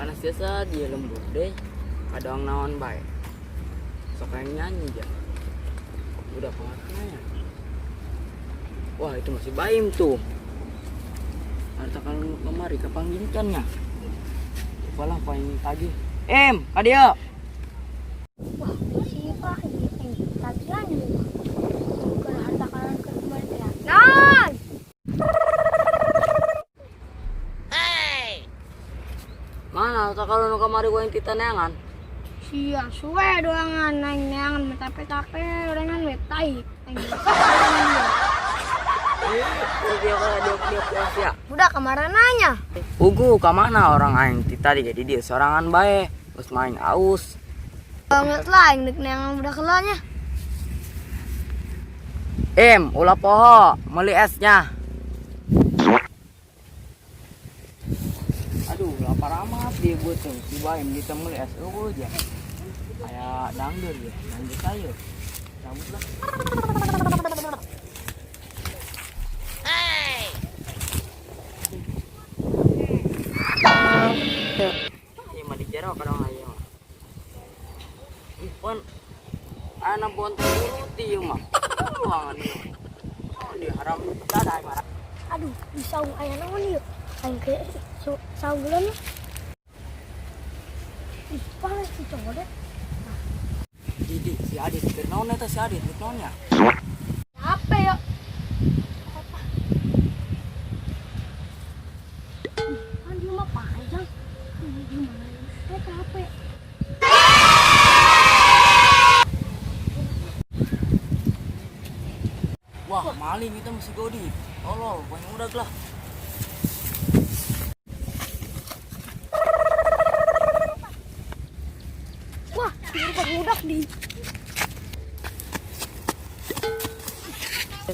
Panas biasa dia lembur deh. Kadang naon bae. Sok yang nyanyi aja. Udah pengaruhnya. Wah, itu masih Baim tuh. Harta kalau kemari kapanggilkannya. Lupa lah paling tagih. Em, kadia. Wah, si Pak ini tagihan nih. Bukan harta karun ke kemarin ya. Nan! Mana harta karun kemari gua yang titaneangan? Sia suwe doangan naing neangan metape-tape orangan we tai. Dia dia dia ya. Budak kemarin nanya. Ugu kamana orang aing ti tadi jadi dia sorangan bae. Terus main aus. Banget lah aing dek neangan budak heula. Em, ulah poho, meuli esnya. Aduh, lapar amat dia beuteung. Si Baim kita meuli es eueuh aja. Kayak dangdeur ya, dangdeur sayur. Cabut lah. Iya mah di jero kadang aya mah. Ih, pon anak bonteng dulu ieu mah. Ruangan ieu. Oh, di haram dadah mah. Aduh, di saung aya naon ieu? Aing ke saung heula nya. Ih, panas si cowok deh. Didi, si Adit, keur naon eta si Adit, rek naon nya? Apa ya? Apa? Ih, kan dia mah panjang. Ih, gimana ya? Eh, capek. Wah, maling itu masih Godi. Tolol, banyak udah lah. Wah, tiba budak di.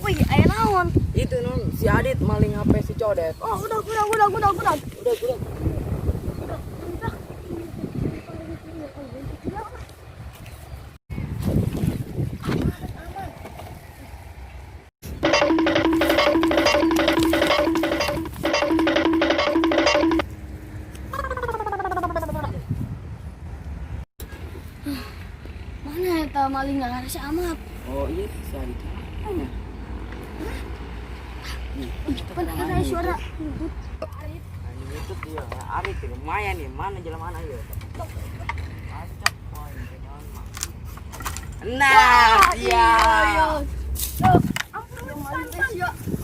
Wih, aya naon? Itu non si Adit maling HP si Codet. Oh, udah, udah, udah, udah, udah. Udah, udah. Udah, udah. Mana eta maling nggak si amat? Oh iya si Adit. Mana? Ih, Pan ada suara ribut. Ini itu dia, Arit lumayan nih, mana jalan mana ya? Acak, oh, ini jalan mah. Nah, iya. Ampun, pan, pan.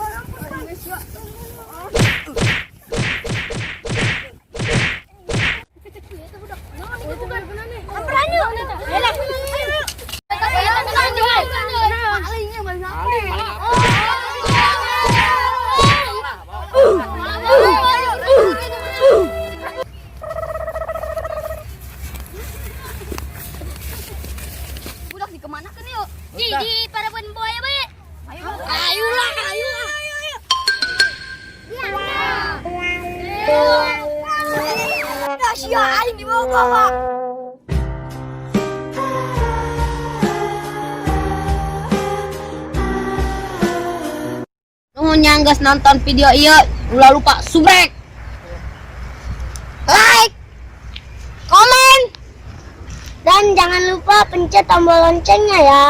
Ampun, pan. Maling, maling apa? Budak di kemana kan yuk? Di para buaya bae. Ayo lah, ayo. Ya sia aing dibawa-bawa. Nuhun yang geus nonton video ieu, ulah lupa subrek, like, komen, Dan jangan lupa pencet tombol loncengnya ya.